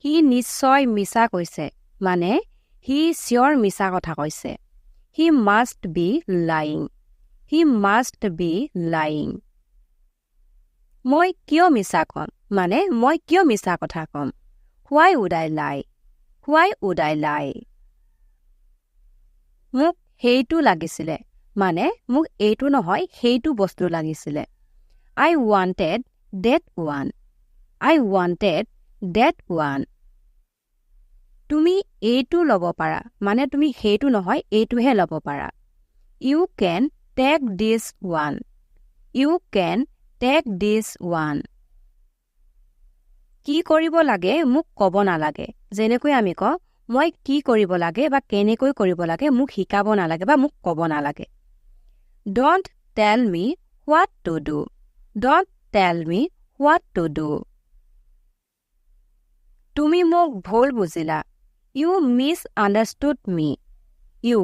সি নিশ্চয় মিছা কৈছে, মানে সি চিয়ৰ মিছা কথা কৈছে। He must be lying. He must be lying. মই কিয় মিছা ক'ম, মানে মই কিয় মিছা কথা ক'ম? Why would I lie? Why would I lie? মোক সেইটো লাগিছিলে, মানে মোক এইটো নহয়, সেইটো বস্তু লাগিছিলে। I wanted that one. I wanted that one. তুমি এইটো ল'ব পাৰা, মানে তুমি সেইটো নহয়, এইটোহে ল'ব পাৰা। You can take this one. You can take this one. কি কৰিব লাগে মোক ক'ব নালাগে। যেনেকৈ আমি কওঁ, মই কি কৰিব লাগে বা কেনেকৈ কৰিব লাগে মোক শিকাব নালাগে বা মোক ক'ব নালাগে। Don't tell me what to do. Don't tell me what to do. তুমি মোক ভুল বুজিলা। You misunderstood me. You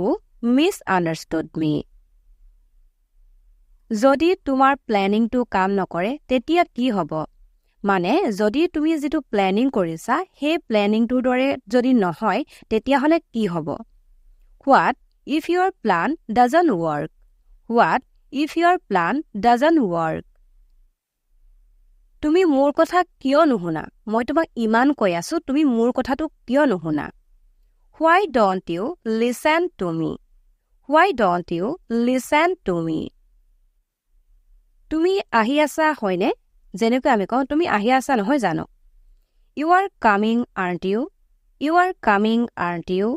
misunderstood me. যদি তোমাৰ প্লেনিংটো কাম নকৰে, তেতিয়া কি হ'ব? মানে যদি তুমি যিটো প্লেনিং কৰিছা, সেই প্লেনিংটোৰ দৰে যদি নহয়, তেতিয়াহ'লে কি হ'ব? What if your plan doesn't work? What if your plan doesn't work? তুমি মোৰ কথা কিয় নুশুনা? মই তোমাক ইমান কৈ আছো, তুমি মোৰ কথাটো কিয় নুশুনা? Why don't you listen to me? Why don't you listen to me? তুমি আহি আছা, হয়নে? যেনেকৈ আমি কওঁ, তুমি আহি আছা নহয় জানো? You are coming, aren't you? You are coming, aren't you?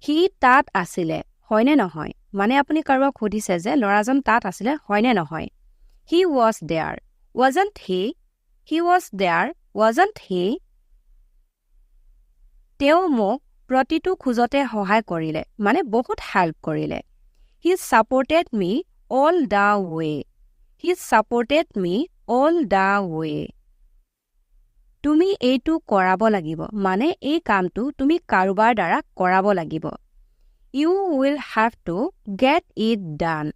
সি তাত আছিলে, হয়নে নহয়? মানে আপুনি কাৰোবাক সুধিছে যে ল'ৰাজন তাত আছিলে, হয়নে নহয়? He was there, wasn't he? He was there, wasn't he? তেওঁ মোক প্ৰতিটো খোজতে সহায় কৰিলে, মানে বহুত হেল্প কৰিলে। He supported me all the way. He supported me all the way. তুমি এইটো কৰাব লাগিব, মানে এই কামটো তুমি কাৰোবাৰ দ্বাৰা কৰাব লাগিব। You will have to get it done.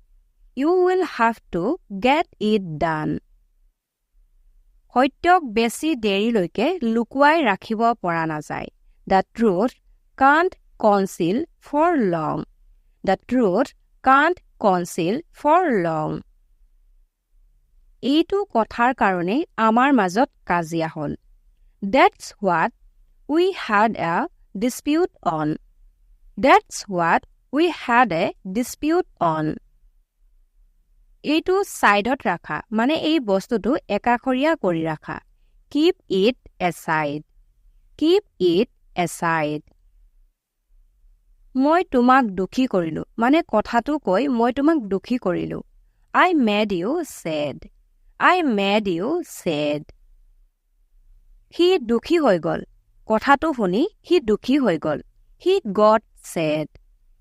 You will have to get it done. সত্যক বেছি দেৰিলৈকে লুকুৱাই ৰাখিব পৰা নাযায়। The truth can't কনচিল for long. The truth can't কনচিল for লং। এইটো কথাৰ কাৰণেই আমাৰ মাজত কাজিয়া হ'ল। That's what we had a dispute on. That's what we had a dispute on. এইটো ছাইডত ৰাখা, মানে এই বস্তুটো একাষৰীয়া কৰি ৰাখা। Keep it aside. Keep it aside. মই তোমাক দুখী কৰিলোঁ, মানে কথাটো কৈ মই তোমাক দুখী কৰিলোঁ। I made you sad. I made you sad. সি দুখী হৈ গ'ল। কথাটো শুনি সি দুখী হৈ গ'ল। He got sad.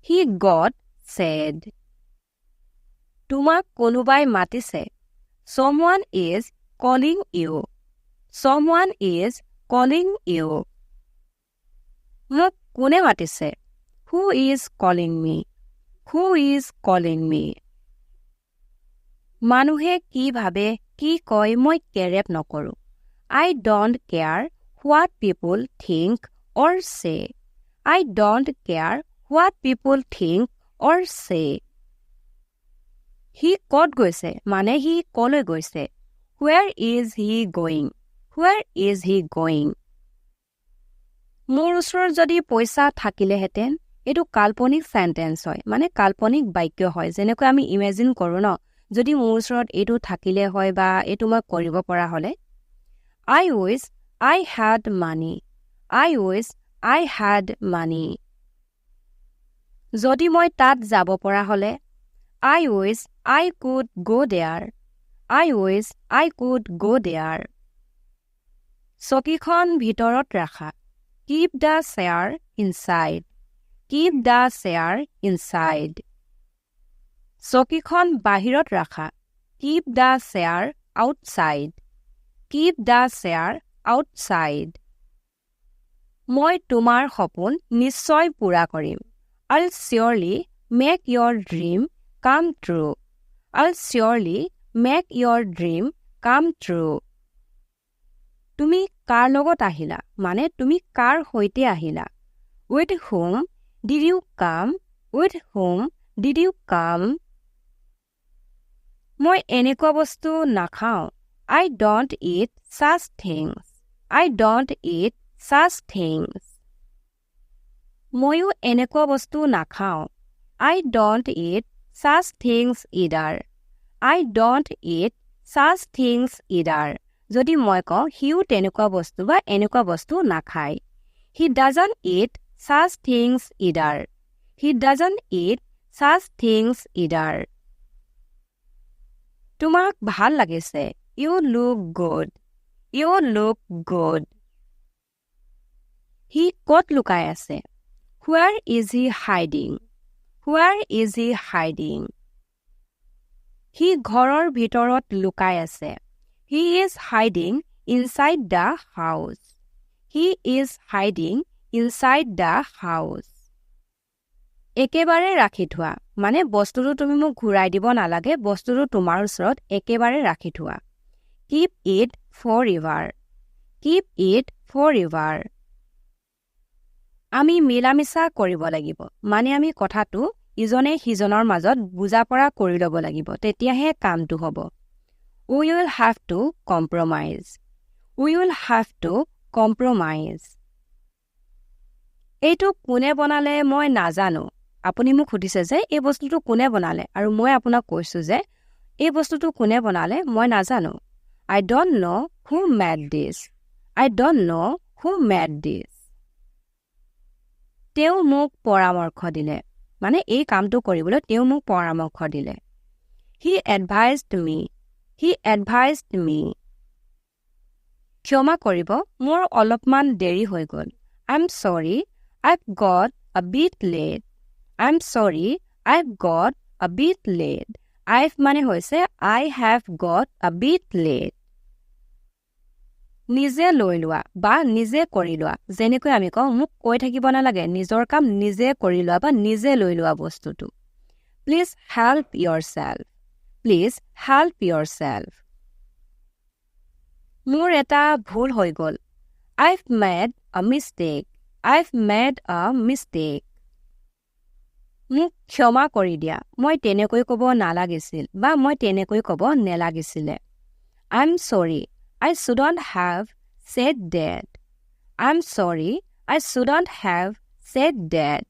He got sad. তোমাক কোনোবাই মাতিছে। Someone is calling you. Someone is calling you. মোক কোনে মাতিছে? Who is calling me? Who is calling me? মানুহে কি ভাবে, কি কয়, মই কেৰেপ নকৰোঁ। I don't care what people think or say. I don't care what people think or say. সি ক'ত গৈছে, মানে সি ক'লৈ গৈছে? Where is he going? Where is he going? মোৰ ওচৰত যদি পইচা থাকিলেহেঁতেন। এইটো কাল্পনিক চেণ্টেন্স হয়, মানে কাল্পনিক বাক্য হয়। যেনেকৈ আমি ইমেজিন কৰোঁ ন, যদি মোৰ ওচৰত এইটো থাকিলে হয় বা এইটো মই কৰিব পৰা হ'লে। I wish I had money. I wish I had money. যদি মই তাত যাব পৰা হ'লে। I wish I could go there. I wish I could go there. চকীখন ভিতৰত ৰাখা। Keep the chair inside. Keep the chair inside. চকীখন বাহিৰত ৰাখা। Keep the chair outside. Keep the chair outside. মই তোমাৰ সপোন নিশ্চয় পূৰা কৰিম। I'll surely make your dream come true. I'll surely make your dream come true. তুমি কাৰ লগত আহিলা, মানে তুমি কাৰ সৈতে আহিলা। With whom did you come? With whom did you come? মই এনেকুৱা বস্তু নাখাওঁ। I don't eat such things. I don't eat such things. ময়ো এনেকুৱা বস্তু নাখাওঁ। I don't eat such things either. I don't eat such things either. যদি মই কওঁ সিও তেনেকুৱা বস্তু বা এনেকুৱা বস্তু নাখায়। He doesn't eat such things either. He doesn't eat such things either. তোমাক ভাল লাগিছে। You look good. You look good. সি ক'ত লুকাই আছে? Where is he hiding? Where is he hiding? সি ঘৰৰ ভিতৰত লুকাই আছে। He is hiding inside the house. He is hiding inside the house. একেবাৰে ৰাখি থোৱা, মানে বস্তুটো তুমি মোক ঘূৰাই দিব নালাগে, বস্তুটো তোমাৰ ওচৰত একেবাৰে ৰাখি থোৱা। Keep it forever. Keep it forever. আমি মিলা মিছা কৰিব লাগিব, মানে আমি কথাটো ইজনে সিজনৰ মাজত বুজা পৰা কৰি ল'ব লাগিব, তেতিয়াহে কামটো হ'ব। We will have to compromise. We will have to compromise. এইটো কোনে বনালে মই নাজানো। আপুনি মোক সুধিছে যে এই বস্তুটো কোনে বনালে, আৰু মই আপোনাক কৈছোঁ যে এই বস্তুটো কোনে বনালে মই নাজানো। I don't know who made this. I don't know who made this. তেওঁ মোক পৰামৰ্শ দিলে, মানে এই কামটো কৰিবলৈ তেওঁ মোক পৰামৰ্শ দিলে। He advised me. He advised me. ক্ষমা কৰিব, মোৰ অলপমান দেৰি হৈ গ'ল। I am sorry, I've got a bit late. I am sorry, I've got a bit late. I've মানে হৈছে I have got a bit late. নিজে লৈ লোৱা বা নিজে কৰি লোৱা, যেনেকৈ আমি কওঁ মোক কৈ থাকিব নালাগে, নিজৰ কাম নিজে কৰি লোৱা বা নিজে লৈ লোৱা বস্তুটো। Please help yourself. Please help yourself. মোৰ এটা ভুল হৈ গ'ল। I've made a mistake. I've made a mistake. মোক ক্ষমা কৰি দিয়া, মই তেনেকৈ ক'ব নালাগিছিল বা মই তেনেকৈ ক'ব নেলাগিছিলে। I am sorry, I shouldn't have said that. I am sorry, I shouldn't have said that.